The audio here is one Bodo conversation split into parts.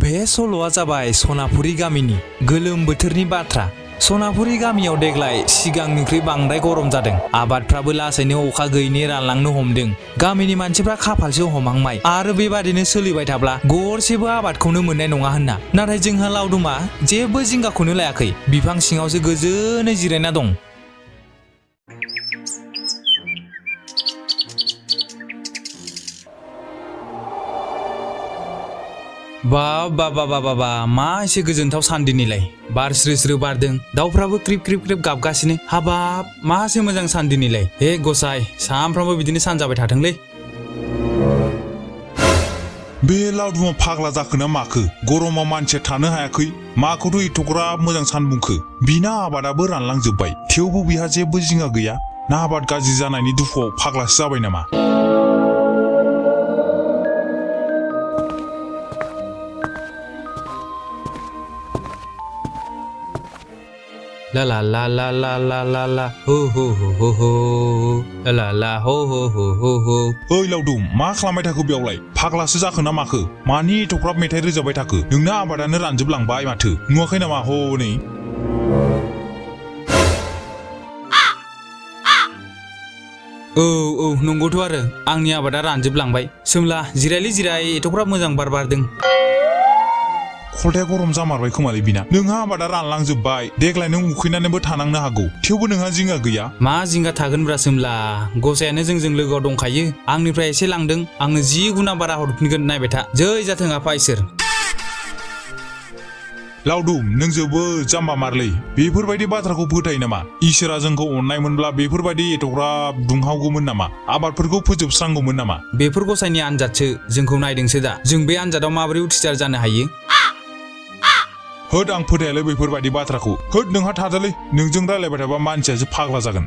बे सल'आ जाबाय सनापुरी गामिनि गोलोम बोथोरनि बाथ्रा। सनापुरी गामियाव देग्लाय सिगांनिख्रुइ बांद्राय गरम जादों। आबादफ्राबो लासैनो अखा गैयैनि रानलांनो हमदों। गामिनि मानसिफ्रा खाफालसो हमांबाय आरो बेबादिनो सोलिबाय थाब्ला गरसेबो आबादखौनो मोननाय नङा होनना। नाथाय जोंहा लावदुमा जेबो जिंगाखौनो लायाखै। बिफां सिङावसो गोजोनै जिरायना दं। बा मा एसे गोजोनथाव सानदिनिलाय। बार स्रो स्रो बारदों, दाउफ्राबो क्रिप क्रिप क्रिप गाबगासिनो। हाबाब मासे मोजां सानदिनिलाय। हे गसाय, सामफ्रामबो बिदिनो सान जाबाय थाथोंलै। बे लावदुमा फाग्ला जाखोना माखो? गरमाव मानसिया थानो हायाखै। माखौथ' एथ'ग्राब मोजां सान बुंखो? बिना आबादाबो रानलांजोब्बाय, थेवबो बिहा जेबो जिंगा गैया। ना आबाद गाज्रि जानायनि दुखुआव फाग्लासो जाबाय नामा? ला ला ला ला ला ला ला ला हो हो हो हो हो ला ला हो हो हो हो हो। ओइ लावदुम, मा खालामबाय थाखो बेयावलाय? फाग्लासो जाखोना माखो? मानि एथ'ग्राब मेथाइ रोजाबबाय थाखो? नोंना आबादानो रानजोबलांबाय माथो। नुवाखै नामा हनै? औ नंगौथ' आरो आंनि आबादा रानजोबलांबाय। सोमला जिरायलै जिराय, एथ'ग्राब मोजां बार बारदों। खलथाया गरम जामारबाय खोमालै बिना। नोंहा आबादा रानलांजोब्बाय, देग्लाय नों उखैनानैबो थानांनो हागौ, थेवबो नोंहा जिंगा गैया। मा जिंगा थागोनब्रा सोमला, गसायानो जोंजों लोगोआव दंखायो। आंनिफ्राय एसे लांदों, आंनो 10 गुना बारा हरफिनगोन। नायबाय था, जै जाथों आफा इसोर। लावदुम, नों जोबोद जाम्बा मारलै। बेफोरबायदि बाथ्राखौ फोथायो नामा? इसोरा जोंखौ अननायमोनब्ला बेफोरबायदि एथ'ग्राब दुंहावगौमोन नामा? आबादफोरखौ फोजोबस्रांगौमोन नामा? बेफोर गसायनि आनजादसो, जोंखौ नायदोंसो दा। जों बे आनजादाव माबोरै उथ्रिसार जानो हायो? होद, आं फोथायालै बेफोरबायदि बाथ्राखौ। होद, नोंहा थादोलै। नोंजों रायलायबाय थाबा मानसियासो फाग्ला जागोन।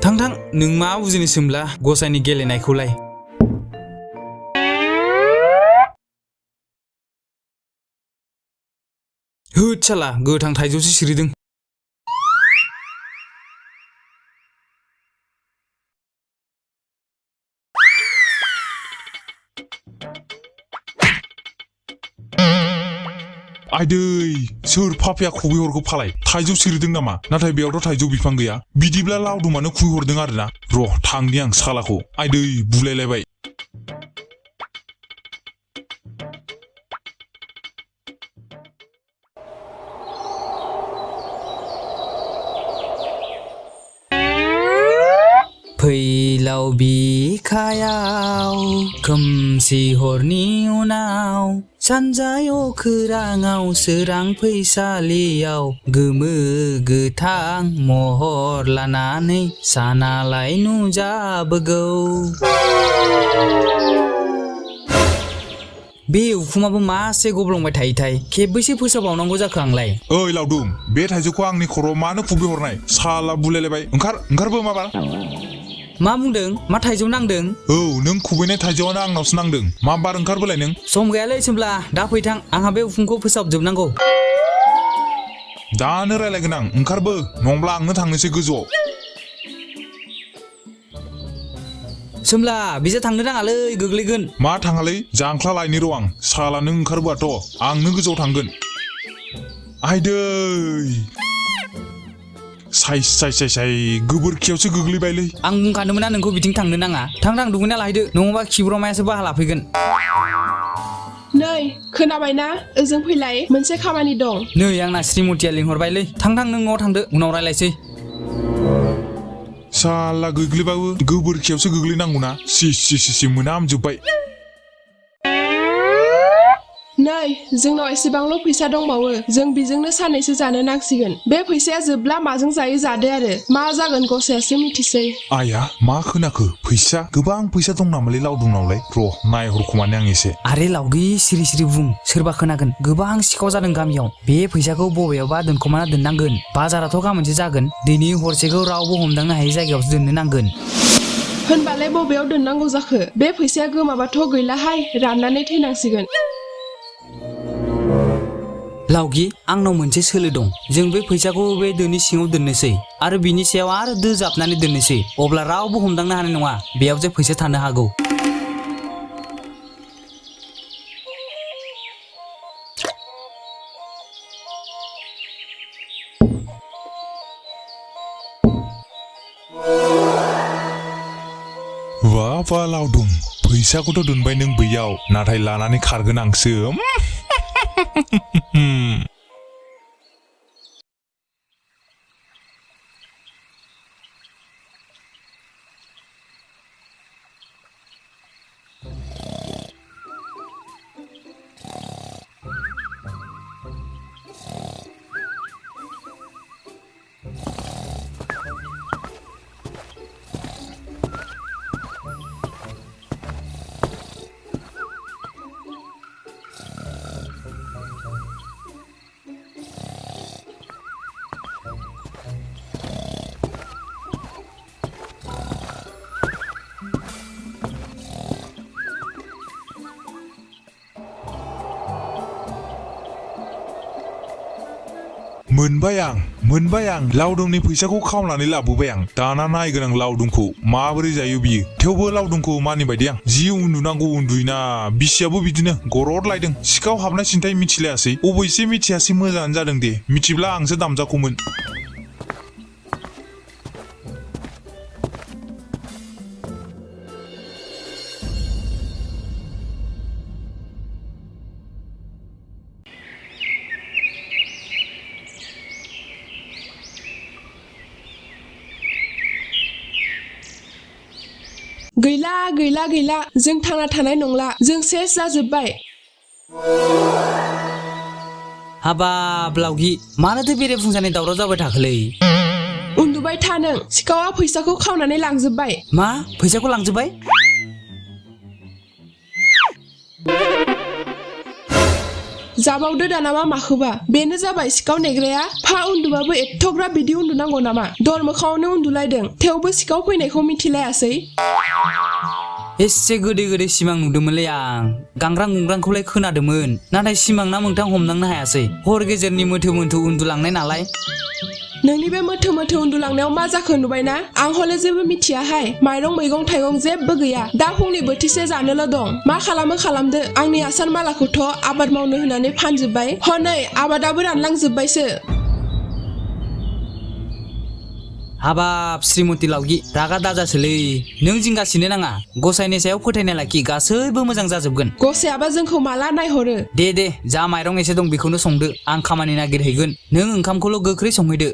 थां नों मा बुजिनो सोमला गसायनि गेलेनायखौलाय। होद साला, गोथां थाइजौसो सिरिदों। आयदै, सोर फाफिया खुबैहरखो फालाय? थाइजौ सिरिदों नामा? नाथाय बेयावथ' थाइजौ बिफां गैया। बिदिब्ला लावदुमानो खुबैहरदों आरोना। र' थांनि आं सालाखौ। आयदै, बुलायलायबाय। फैलाव बिखायाव खोमसि हरनि उनाव, सानजायाव खोराङाव सोरां फैसालियाव, गोमो गोथां महर लानानै सानालाय नुजाबोगौ। बे उखुमाबो मासे गब्लंबाय थायोथाय, खेबबैसो फोसाबावनांगौ जाखो आंलाय? ओइ लावदुम, बे थाइजौखौ आंनि खर'आव मानो खुबैहरनाय? साला बुलायलायबाय। ओंखारबो माबा। मा बुंदों? मा थाइजौ नांदों? औ, नों खुबैनाय थाइजौआनो आंनावसो नांदों। मा बार ओंखारबोलाय नों? सम गैयालै सोमब्ला, दा फैथां, आंहा बे उखुमखौ फोसाबजोबनांगौ। दानो रायलायगोन आं। ओंखारबो, नङाब्ला आंनो थांनोसै गोजौआव। सोमला, बिजा थांनो नाङालै, गोग्लैगोन। मा थाङालै? जांख्ला लायनि र' आं। साला नों ओंखारबोआथ' आंनो गोजौआव थांगोन। आयदै, साय गोबोरखियावसो गोग्लैबायलै। आं बुंखादोंमोन ना नोंखौ बिथिं थांनो नाङा। थां दुगैना लाहैदो, नङाबा खिब्रमायासो बाहा लाफैगोन। नै, खोनाबायना? ओजों फैलाय, मोनसे खामानि दं। नै, आंना श्रीमतिया लिंहरबायलै। थां नों न'आव थांदो, उनाव रायलायसै। साला गोग्लैबाबो गोबोरखियावसो गोग्लैनांगौना? सि मोनामजोब्बाय। नै, जोंनाव एसेबांल' फैसा दंबावो। जों बेजोंनो सानैसो जानो नांसिगोन। बे फैसाया जोबब्ला माजों जायो जादो आरो। मा जागोन गसायासो मिथिसै। आया, मा खोनाखो? फैसा? गोबां फैसा दं नामालै लावदुमनावलाय? र' नायहरखुमानो आं एसे। आरे लावगि, सिरि बुं, सोरबा खोनागोन। गोबां सिखाव जादों गामियाव। बे फैसाखौ बबेयावबा दोनखोमाना दोननांगोन। बाजाराथ' गाबोनसो जागोन। दिनै हरसेखौ रावबो हमदांनो हायै जायगायावसो दोननो नांगोन। होनबालाय बबेयाव दोननांगौ जाखो? बे फैसाया गोमाबाथ' गैलाहाय, राननानै थैनांसिगोन। लावगि आंनाव मोनसे सोलो दं जों बे फैसाखौ बे दोनि सिङाव दोननोसै आरो बिनि सायाव आरो दो जाबनानै दोननोसै अब्ला रावबो हमदांनो हानाय नङा बेयाव जे फैसा थानो हागौ बा लावदुम फैसाखौथ' दोनबाय नों बैयाव नाथाय लानानै खारगोन आंसो मोनबाय आं लावदुमनि फैसाखौ खावनानै लाबोबाय आं दाना नायगोन आं लावदुमखौ माबोरै जायो बियो थेवबो लावदुमखौ मानिबायदि आं जि उन्दुनांगौ उन्दुयोना बिसियाबो बिदिनो गरद लायदों सिखाव हाबनाय सिन्थाय मिथिलायासै अबयसे मिथियासै मोजाङानो जादों दे मिथिब्ला आंसो दामजागौमोन गैला जों थांना थानाय नंला जों सेस जाजोब्बाय हाबाब लावगि मानोथो बेरेफुंजानि दावराव जाबाय थाखोलै उन्दुबाय था नों सिखावा फैसाखौ खावनानै लांजोब्बाय मा फैसाखौ लांजोब्बाय जाबावदो दानामा माखोबा बेनो जाबाय सिखाव नेग्राया फा उन्दुबाबो एथ'ग्राब बिदि उन्दुनांगौ नामा दर मोखाङावनो उन्दुलायदों थेवबो सिखाव फैनायखौ मिथिलायासै एसे गोदै सिमां नुदोंमोनलै आं गांग्रां गुंग्रांखौलाय खोनादोंमोन नाथाय सिमां ना मोगथां हमदांनो हायासै हर गेजेरनि मोथो उन्दुलांनाय नालाय नोंनि बे मोथो उन्दुलांनायाव मा जाखो नुबायना आं हले जेबो मिथियाहाय माइरं मैगं थाइगं जेबो गैया दा फुंनि बोथिसे जानोल' दं मा खालामो खालामदो आंनि आसान मालाखौथ' आबाद मावनो होनानै फानजोब्बाय हनै आबादाबो रानलांजोब्बायसो हाबाब श्रीमती लावगि रागा दाजासोलै नों जिंगासिनो नाङा गसाइनि सायाव फोथायनाय लाखि गासैबो मोजां जाजोबगोन गसायाबा जोंखौ माला नायहरो दे जा माइरं एसे दं बेखौनो संदो आं खामानि नागिरहैगोन नों ओंखामखौल' गोख्रै संहैदो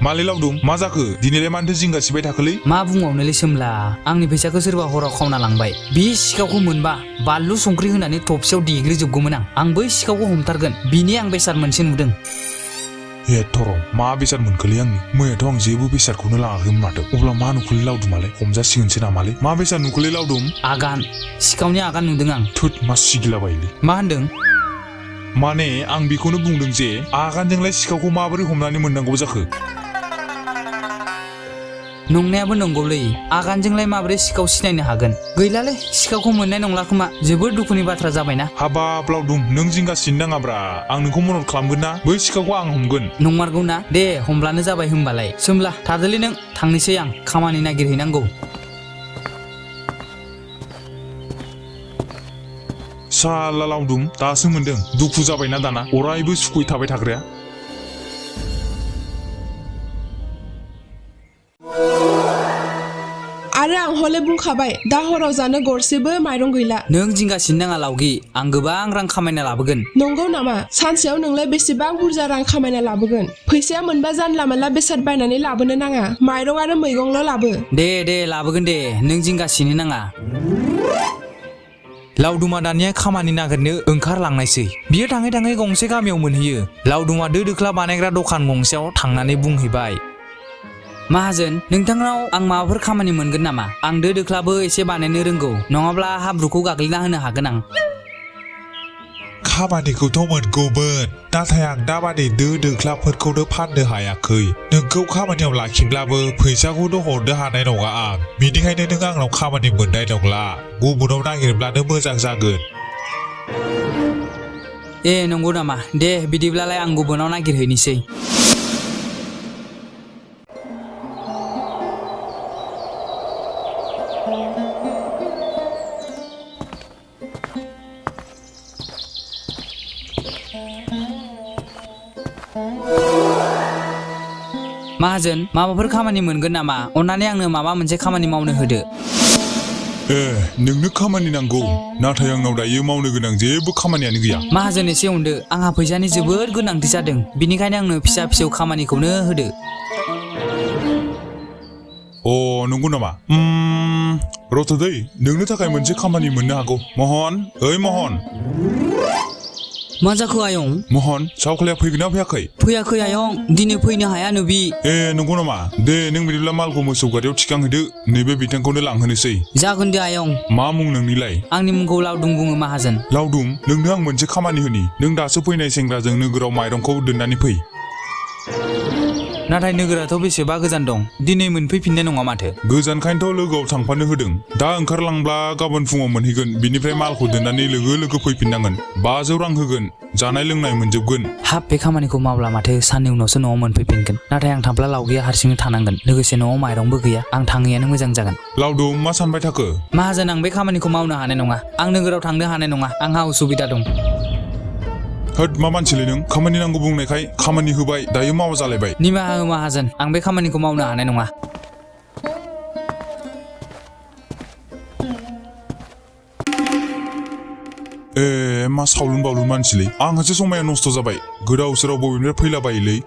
मालै लावदुम मा जाखो दिनैलाय मानोथो जिंगासिबाय थाखोलै मा बुंबावनोलै सोमला आंनि फैसाखौ सोरबा हराव खावना लांबाय बे सिखावखौ मोनबा बानलु संख्रि होनानै थबसेयाव देग्लिजोबगौमोन आं बै सिखावखौ हमथारगोन बिनि आं बेसाद मोनसे नुदों ए थर' मा बेसाद मोनखोलै आंनि मैयाथ' आं जेबो बेसादखौनो लाङाखैमोन माथो अब्ला मा नुखोलै लावदुमालाय हमजासिगोनसो नामालै मा बेसाद नुखोलै लावदुम आगान सिखावनि आगान नुदों आं थुत मा सिगिलाबायलै मा होनदों माने आं बेखौनो बुंदों जे आगानजोंलाय सिखावखौ माबोरै हमनानै मोननांगौ जाखो नंनायाबो नंगौलै आगानजोंलाय माबोरै सिखाव सिनायनो हागोन गैलालै सिखावखौ मोननाय नंला खोमा जोबोद दुखुनि बाथ्रा जाबायना हाबाब लावदुम नों जिंगासिनो नाङाब्रा आं नोंखौ मदद खालामगोन ना बै सिखावखौ आं हमगोन नंमारगौ ना दे हमब्लानो जाबाय होमबालाय सोमला थादोलै नों थांनोसै आं खामानि नागिरहैनांगौ साला लावदुम दासो मोनदों दुखु जाबायना दाना अरायबो सुखुयै थाबाय थाग्राया आरो आं हले बुंखाबाय दा हराव जानो गरसेबो माइरं गैला नों जिंगासिनो नाङा लावगि आं गोबां रां खामायना लाबोगोन नंगौ नामा सानसेयाव नोंलाय बेसेबां बुरजा रां खामायना लाबोगोन फैसाया मोनबा जानला मोनला बेसाद बायनानै लाबोनो नाङा माइरं आरो मैगंल' लाबो दे लाबोगोन दे नों जिंगासिनो नाङा लावदुमा दानिया खामानि नागिरनो ओंखारलांनायसै बियो थाङै गंसे गामियाव मोनहैयो लावदुमा दो दोख्ला बानायग्रा दखान गंसेयाव थांनानै बुंहैबाय माहाजोन नोंथांनाव आं माबाफोर खामानि मोनगोन नामा आं दो दोख्लाबो एसे बानायनो रोंगौ नङाब्ला हाब्रुखौ गाग्लिना होनो हागोन आं खामानिखौथ' मोनगौमोन नाथाय आं दामानि दो दोख्लाफोरखौनो फाननो हायाखै नोंखौ खामानियाव लाखिब्लाबो फैसाखौनो हरनो हानाय नङा आं बेनिखायनो नों आंनाव खामानि मोननाय नंला गुबुनाव नागिरब्लानो मोजां जागोन ए नंगौ नामा दे बिदिब्लालाय आं गुबुनाव नागिरहैनोसै माहाजोन माबाफोर खामानि मोनगोन नामा अन्नानै आंनो माबा मोनसे खामानि मावनो होदो नोंनो खामानि नांगौ नाथाय आंनाव दायो मावनो गोनां जेबो खामानियानो गैया माहाजोन एसे अनदो आंहा फैसानि जोबोद गोनांथि जादों बिनिखायनो आंनो फिसा फिसौ खामानिखौनो होदो नंगौ नामा रथ'दै नोंनो थाखाय मोनसे खामानि मोननो हागौ महन ओइ महन मा जाखो आयं महन सावख्लाया फैगोना फैयाखै फैयाखै आयं दिनै फैनो हाया नुबि नंगौ नामा दे नों बिदिब्ला मालखौ मोसौ गारियाव थिखांहैदो नैबे बिथांखौनो लांहोनोसै जागोन दे आयं मा मुं नोंनिलाय आंनि मुंखौ लावदुम बुङो माहाजोन लावदुम नोंनो आं मोनसे खामानि होनि नों दासो फैनाय सेंग्राजों नोगोराव माइरंखौ दोननानै फै नाथाय नोगोराथ' बेसेबा गोजान दं दिनै मोनफैफिननाय नङा माथो गोजानखायनोथ' लोगोआव थांफानो होदों दा ओंखारलांब्ला गाबोन फुङाव मोनहैगोन बिनिफ्राय मालखौ दोननानै लोगो फैफिननांगोन 500 रां होगोन जानाय लोंनाय मोनजोबगोन हाब बे खामानिखौ मावब्ला माथो साननि उनावसो न'आव मोनफैफिनगोन नाथाय आं थांब्ला लावगिया हारसिंनो थानांगोन लोगोसे न'आव माइरंबो गैया आं थाङैयानो मोजां जागोन लावदुम मा सानबाय थाखो माहाजोन आं बे खामानिखौ मावनो हानाय नङा आं नोगोराव थांनो हानाय नङा आंहा उसुबिदा दं होद मा मानसिलै नों खामानि नांगौ बुंनायखाय खामानि होबाय दायो मावा जालायबाय निमाहा हो माहाजोन आं बे खामानिखौ मावनो हानाय नङा मा सावलुन बावलुन मानसिलै आंहासो समाया नस्थ' जाबाय गोदाव सोराव बबेनिफ्राय फैलाबायोलै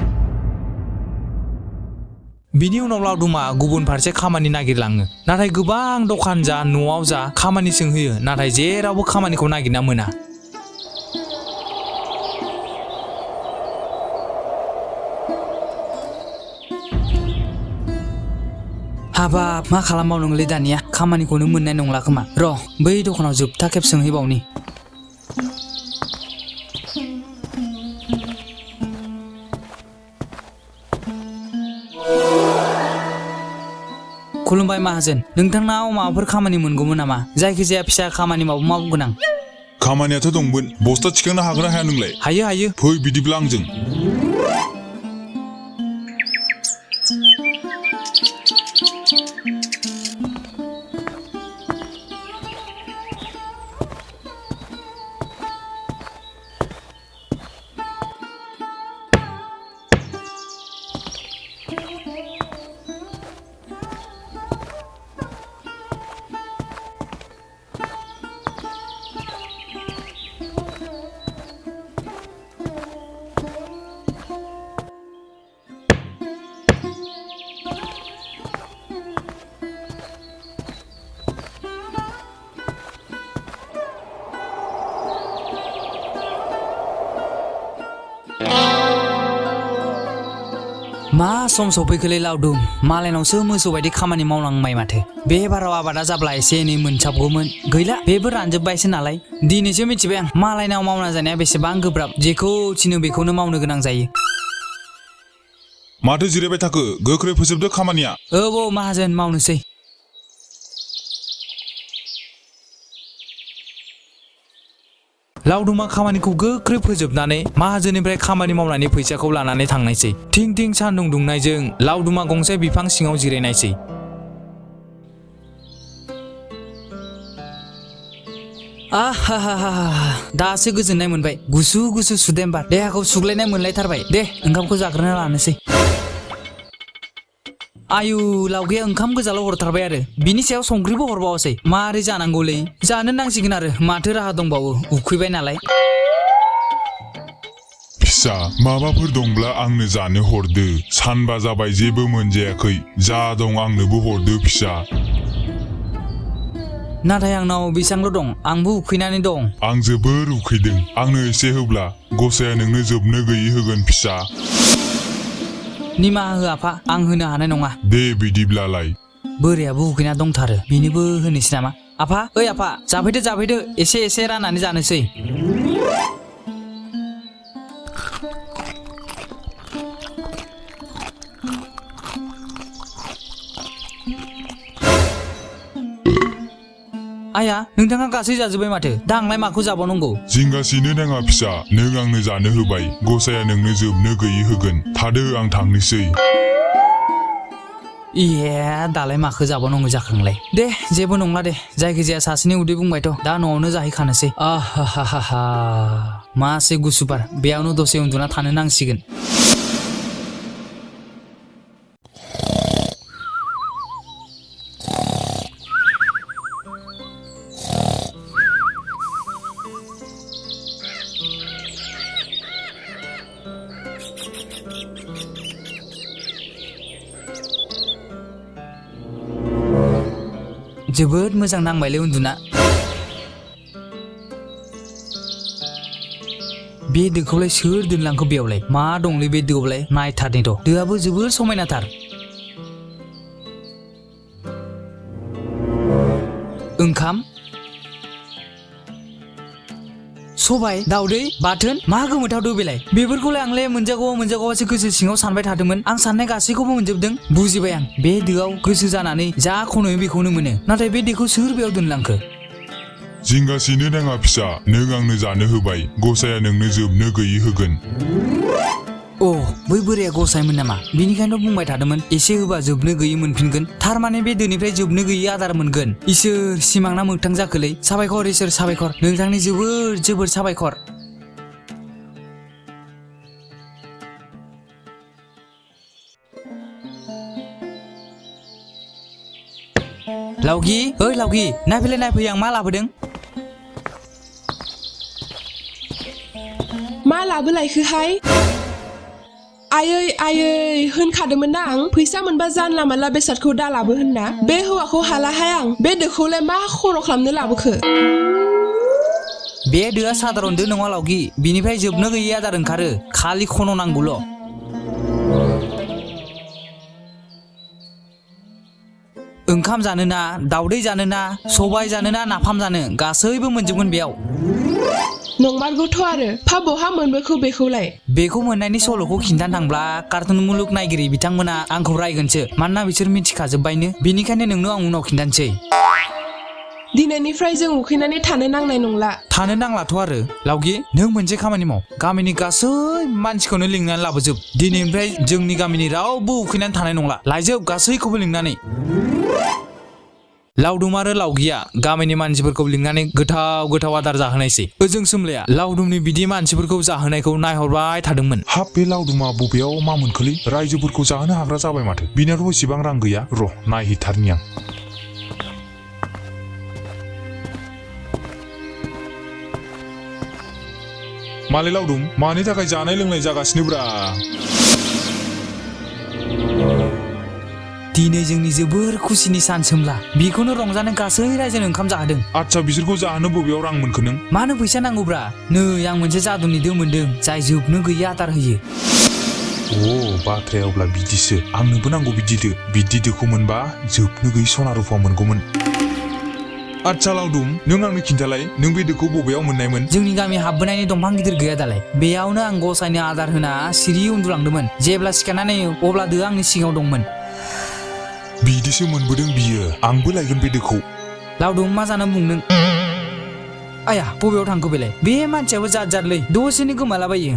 बिनि उनाव लावदुमा गुबुन फारसे खामानि नागिरलाङो नाथाय गोबां दखान जा न'आव जा खामानि सोंहैयो नाथाय जेरावबो खामानिखौ नागिरना मोना हाबाब मा खालामबावनोलै दानिया खामानिखौनो मोननाय नंला खोमा र' बै दखानाव जोबथा खेब सोंहैबावनि खुलुमबाय माहाजोन नोंथांनाव माबाफोर खामानि मोनगौमोन नामा जायखिजाया फिसा खामानि मावगोन आं खामानियाथ' दंमोन बस्ता थिखांनो हागोन ना हाया नोंलाय हायो फै बिदिब्ला आंजों मा सम सफैखोलै लावदुम मालायनावसो मोसौ बायदि खामानि मावनांबाय माथो बे बाराव आबादा जाब्ला एसे एनै मोनसाबगौमोन गैला बेबो रानजोब्बायसो नालाय दिनैसो मिथिबाय आं मालायनाव मावना जानाया बेसेबां गोब्राब जेखौ थिनो बेखौनो मावनो गोनां जायो माथो जिरायबाय थाखो गोख्रै फोजोबदो खामानिया औ माहाजोन मावनोसै लावदुमा खामानिखौ गोख्रै फोजोबनानै माहाजोननिफ्राय खामानि मावनानै फैसाखौ लानानै थांनायसै थिं थिं सान्दुं दुंनायजों लावदुमा गंसे बिफां सिङाव जिरायनायसै दासो गोजोननाय मोनबाय गुसु गुसु सुदेम बार देहाखौ सुग्लायनाय मोनलायथारबाय दे ओंखामखौ जाग्रोना लानोसै आयु लावगाया ओंखाम गोजाल' हरथारबाय आरो बिनि सायाव संख्रिबो हरबावासै मारै जानांगौलै जानो नांसिगोन आरो माथो राहा दंबावो उखैबाय नालाय फिसा माबाफोर दंब्ला आंनो जानो हरदो सानबा जाबाय जेबो मोनजायाखै जा दं आंनोबो हरदो फिसा नाथाय आंनाव बेसांल' दं आंबो उखैनानै दं आं जोबोर उखैदों आंनो एसे होब्ला गसाया नोंनो जोबनो गैयि होगोन फिसा निमाहा हो आफा आं होनो हानाय नङा दे बिदिब्लालाय बोरायाबो उखैना दंथारो बेनोबो होनोसै नामा आफा ओइ आफा जाफैदो एसे राननानै जानोसै आया नोंथाङा गासै जाजोब्बाय माथो दा आंलाय माखौ जाबावनांगौ जिंगासिनो नाङा फिसा नों आंनो जानो होबाय गसाया नोंनो जोबनो गैयै होगोन थादो आं थांनोसै इये दालाय माखौ जाबावनांगौ जाखांलाय दे जेबो नंला दे जायखिजाया सासेनि उदै बुंबायथ' दा न'आवनो जाहैखानोसै आहाहाहा मासे गुसुबार बेयावनो दसे उन्दुना थानो नांसिगोन जोबोद मोजां नांबायलै उन्दुना बे दोखौलाय सोर दोनलांखो बेयावलाय मा दंलै बे दोआवलाय नायथारनि र' दोआबो जोबोद समायनाथार ओंखाम सबाय दाउदै बाथोन मा गोमोथाव दो बेलाय बेफोरखौलाय आंलाय मोनजागौवासो गोसो सिङाव सानबाय थादोंमोन आं साननाय गासैखौबो मोनजोबदों बुजिबाय आं बे दोआव गोसो जानानै जा खनो बेखौनो मोनो नाथाय बे दोखौ सोर बेयाव दोनलांखो जिंगासिनो नाङा फिसा नों आंनो जानो होबाय गसाया नोंनो जोबनो गैयै होगोन अ बै बोराया गसायमोन नामा बिनिखायनो बुंबाय थादोंमोन एसे होबा जोबनो गैयै मोनफिनगोन थारमाने बे दोनिफ्राय जोबनो गैयै आदार मोनगोन इसोर सिमांना मोगथां जाखोलै साबायखर इसोर साबायखर नोंथांनि जोबोर साबायखर लावगि ओइ लावगि नायफै आं मा लाबोदों मा लाबोलायखोहाय आयै होनखादोंमोन ना आं फैसा मोनबा जानला मानला बेसादखौ दा लाबो होनना बे हौवाखौ हालाहाय आं बे दोखौलाय मा खर' खालामनो लाबोखो बे दोआ साधारन दो नङा लावगि बिनिफ्राय जोबनो गैयै आदार ओंखारो खालि खन' नांगौल' ओंखाम जानोना दाउदै जानोना सबाय जानोना नाफाम जानो गासैबो मोनजोबगोन बेयाव नंमारगौथ' आरो फा बहा मोनबोखो बेखौलाय बेखौ मोननायनि सल'खौ खिन्थानो थांब्ला कार्टुन मुलुग नायगिरि बिथांमोना आंखौ रायगोनसो मानोना बिसोर मिथिखाजोब्बायनो बिनिखायनो नोंनो आं उनाव खिन्थानोसै दिनैनिफ्राय जों उखैनानै थानो नांनाय नंला थानो नांलाथ' आरो लावगि नों मोनसे खामानि माव गामिनि गासै मानसिखौनो लिंनानै लाबोजोब दिनैनिफ्राय जोंनि गामिनि रावबो उखैनानै थानाय नंला लायजोब गासैखौबो लिंनानै लावदुम आरो लावगिया गामिनि मानसिफोरखौ लिंनानै गोथाव आदार जाहोनायसै ओजों सोमलाया लावदुमनि बिदि मानसिफोरखौ जाहोनायखौ नायहरबाय थादोंमोन हाब बे लावदुमा बबेयाव मा मोनखोलै रायजोफोरखौ जाहोनो हाग्रा जाबाय माथो बिनाथ' इसेबां रां गैया र' नायहैथारनि आं मालै लावदुम मानि थाखाय जानाय लोंनाय जागासिनो ब्रा दिनै जोंनि जोबोर खुसिनि सान सोमला बेखौनो रंजानो गासै रायजोनो ओंखाम जाहोदों आच्छा बिसोरखौ जाहोनो बबेयाव रां मोनखो नों मानो फैसा नांगौब्रा नै आं मोनसे जादुनि दो मोनदों जाय जोबनो गैयै आदार होयो बाथ्राया अब्ला बिदिसो आंनोबो नांगौ बिदि दोखौ मोनबा जोबनो गैयै सना रुफा मोनगौमोन आच्छा लावदुम नों आंनो खिन्थालाय नों बे दोखौ बबेयाव मोननायमोन जोंनि गामि हाबबोनायनि दंफां गिदिर गैया दालाय बेयावनो आं गसायनो आदार होना सिरि उन्दुलांदोंमोन जेब्ला सिखारनानै अब्ला दोआ आंनि सिगाङाव दंमोन बिदिसो मोनबोदों बियो आंबो लायगोन बे दोखौ लावदुम मा जानो बुंदों आया बबेयाव थांखो बेलाय बे मानसियाबो जादलै दसेनो गोमालाबायो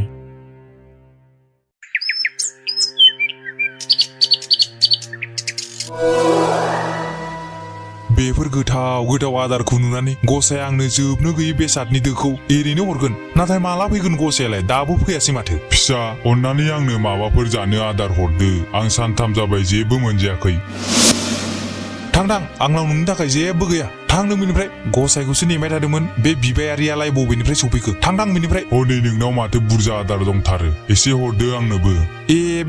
बेफोर गोथाव आदारखौ नुनानै गसाया आंनो जोबनो गैयै बेसादनि दोखौ एरैनो हरगोन नाथाय माला फैगोन गसायालाय दाबो फैयासै माथो फिसा अन्नानै आंनो माबाफोर जानो आदार हरदो आं सानथाम जाबाय जेबो मोनजायाखै थां आंनाव नोंनि थाखाय जेबो गैया थां नों बेनिफ्राय गसाइखौसो नेबाय थादोंमोन बे बिबायारियालाय बबेनिफ्राय सफैखो थां बेनिफ्राय हनै नोंनाव माथो बुरजा आदार दंथारो एसे हरदो आंनोबो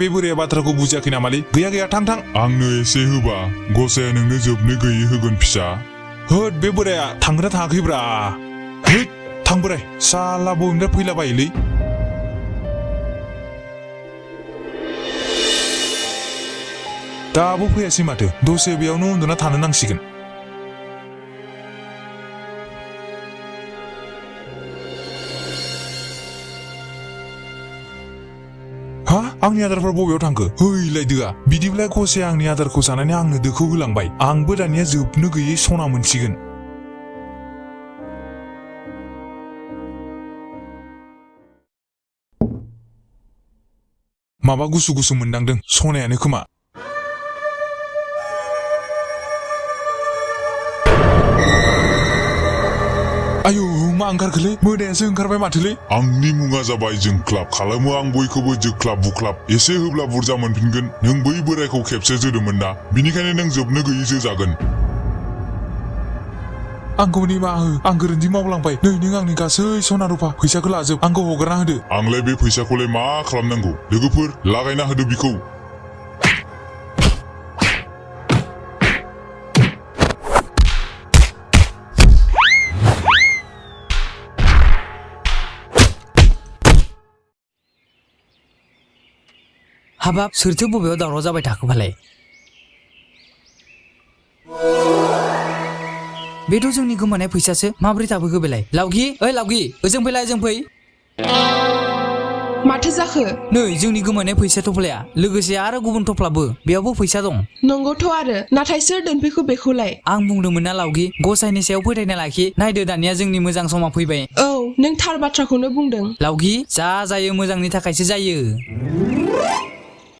बे बोराया बाथ्राखौ बुजियाखै नामालै गैया थां आंनो एसे होबा गसाया नोंनो जोबनो गैयै होगोन फिसा होद बे बोराया थांग्रा थाङाखैब्रा हैद थां बोराय साला बबेनिफ्राय फैलाबायोलै दाबो फैयासै माथो दसे बेयावनो उन्दुना थानो नांसिगोन हा आंनि आदारफ्रा बबेयाव थांखो हैलाय दोआ बिदिब्ला गसाया आंनि आदारखौ जानानै आंनो दोखौ होलांबाय आंबो दानिया जोबनो गैयै सना मोनसिगोन माबा गुसु गुसु मोनदांदों सनायानो खोमा आयौ मा ओंखारखोलै मोदायासो ओंखारबाय माथोलै आंनि मुङा जाबाय जोंख्लाब खालामो आं बयखौबो जोख्लाब बुख्लाब एसे होब्ला बुरजा मोनफिनगोन नों बै बोरायखौ खेबसे जोदोंमोन ना बिनिखायनो नों जोबनो गैयै जोजागोन आंखौ निमाहा हो आं गोरोन्थि मावलांबाय नै नों आंनि गासै सना रुफा फैसाखौ लाजोब आंखौ हगारना होदो आंलाय बे फैसाखौलाय मा खालामनांगौ लोगोफोर लागायना होदो बिखौ हाबाब सोरथो बबेयाव दावराव जाबाय थाखोफालाय बेथ' जोंनि गोमानाय फैसासो माब्रै थाबोखो बेलाय लावगि ओइ लावगि ओजों फैलाय ओजों फै माथो जाखो नै जोंनि गोमानाय फैसा थफ्लाया लोगोसे आरो गुबुन थफ्लाबो बेयावबो फैसा दं नंगौथ' आरो नाथाय सोर दोनफैखो बेखौलाय आं बुंदोंमोन ना लावगि गसाइनि सायाव फोथायना लाखि नायदो दानिया जोंनि मोजां समा फैबाय औ नों थार बाथ्राखौनो बुंदों लावगि जा जायो मोजांनि थाखायसो जायो